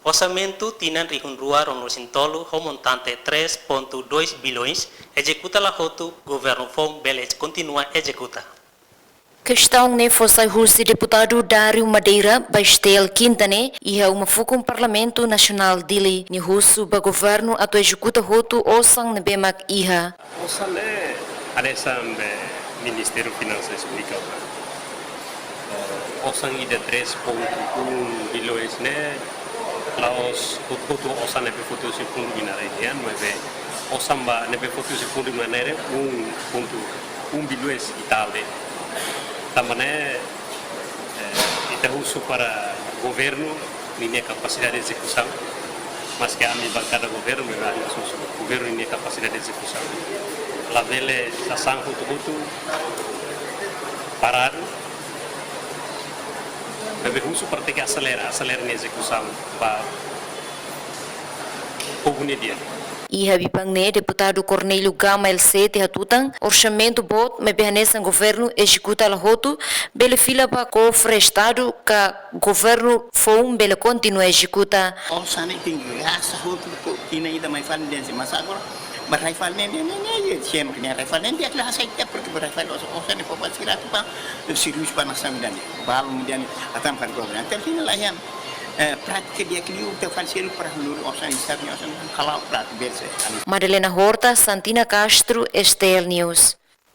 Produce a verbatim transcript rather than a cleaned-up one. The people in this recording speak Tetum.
Orsamentu tinan rihun rua ruanulu-resin-tolu ho montante três ponto dois bilhões ezekuta la hotu, governu foun bele kontinua ezekuta. Kestaun ne'e fó sai husi deputadu Dário Madeira ba STL kinta ne'e iha uma fukun Parlamentu Nasionál Dili. Nia husu ba governu atu ezekuta hotu osan ne'ebé mak iha. Osan ne'e hanesan be Ministériu Finansas esplika ona. Osan ida três ponto um bilhões ne'e la'ós hotu-hotu osan ne'ebé foti husi fundu mineira nian, maibé osan ba ne'ebé foti husi fundu mineira um ponto um bilhões e tal ne'e. Tanba ne'e, eh, ita husu para governu ninia kapasidade ezekusaun, maske ami bankada governu, maibé ami husu governu ninia kapasidade ezekusaun. Labele sasán hotu-hotu paradu, maibé husu para tenke aselera, aselera nia ezekusaun ba povu nia di'ak. Iha biban ne'e deputadu Cornélio Gama L C T hatutan, orsamentu boot maibé hanesan governu ezekuta la hotu, bele fila ba kofre Estadu ka governu foun bele kontinua ezekuta. Osan ne'e tenke gasta hotu, ko ina ida mai fali dense, mas agora ba rai fali ne'e, ne'e, ne'e, ne'e, sempre ne'e rai fali ne'e, di'ak la hasai tiap, porque ba rai fali osan, osan ne'e fó ba sira atu ba servisu ba nasaun ida-ne'e, balun ida-ne'e, atan fali governu. Até final la iha, eh, prátika di'ak liu, ita fali selu para lori osan, Estadu nia osan, hala'o prátika berse. Madalena Horta, Santina Castro, STL News.